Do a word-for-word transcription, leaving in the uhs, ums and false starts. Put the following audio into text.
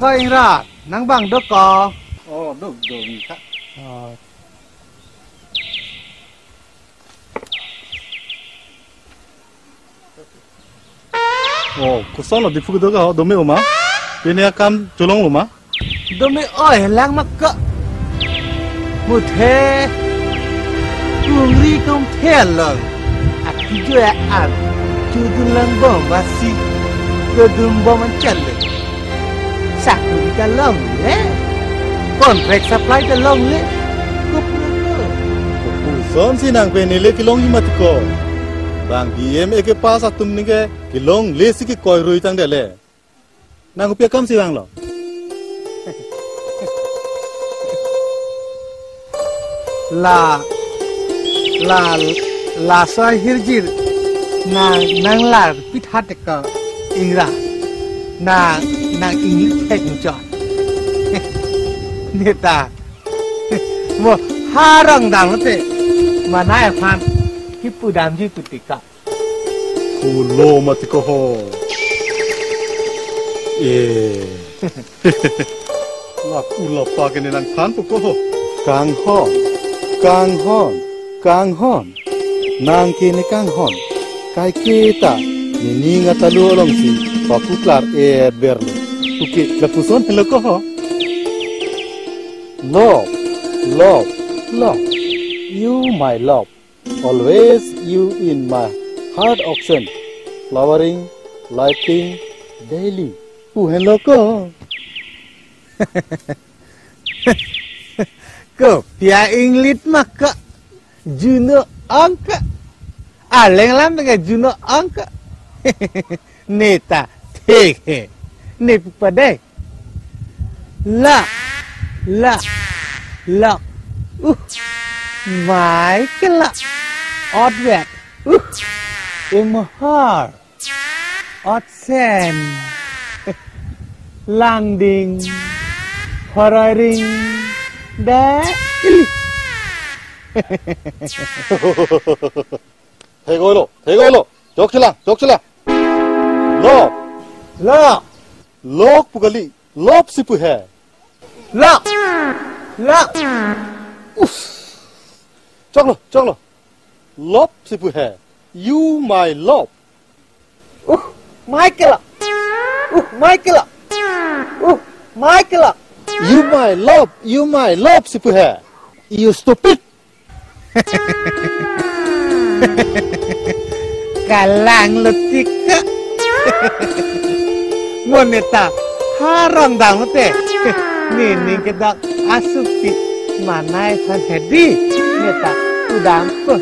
Oi, Ingra, nang bang do ko? Oh, do, do, ni kha. Oh. Oh, kosonlo Diphu kedo ka, do me-o ma? Pini akam cholonglo ma? Do me-oi lang ma ko. Muthe. Kungri tum the along. Akijo ya an. Chudun lang bom basi. Kedun bom an chale. Sakuri ta longle. Contract supply ta longle. Kupluku. Koson si nang pini le kelongji ma ti ko. Bang B M A ke pass atum ni ke kelongle si ke koi rui tangdet le. Nang kopi akam si vanglo? La, la, laso ahirjir nang, nang lar pithat ko Ingra. Nang, nang ingli thek chot. Neta. Mo harong dam te. Manai aphan kipudamji pu ti ko. Pulo ma ti ko ho. Eh. Lapu lapa ke ne nangphan pu ko ho. Kanghon. Kanghon. Kanghon. Nang ke ne kanghon. Kaike ta. Nening atalu alongsi. Papu klar er berlo. Puke lapuson helo ko ho. Love. Love. Love. You my love. Always you in my heart ocean, flowering, lighting, daily. Pu henlo ko. Kopi a-inglit ma ko. Juno ong ko. Aleng lam dengan Juno ong ko. Neta thek he. Ne pupa dei. Love, love, love. Uh, mai ke love. Otvet. Uh, imahar. Otsen. Langding. Horoiring. Da. Thek-oilo, thek-oilo. Chokchelang, chokchelang. Love. Love. Love pu kali. Love si pu he. Love. Love. Uff. Choklo, choklo. Love si pu he. You my love. Uh, mai ke love. Uh, mai ke love. Uh, mai ke love. You my love, you my love si pu he. You stupid. Kalang lo ti ko. Mo neta harong dam te. Nening kedok asupi manai aphan hedi. Neta udam ko.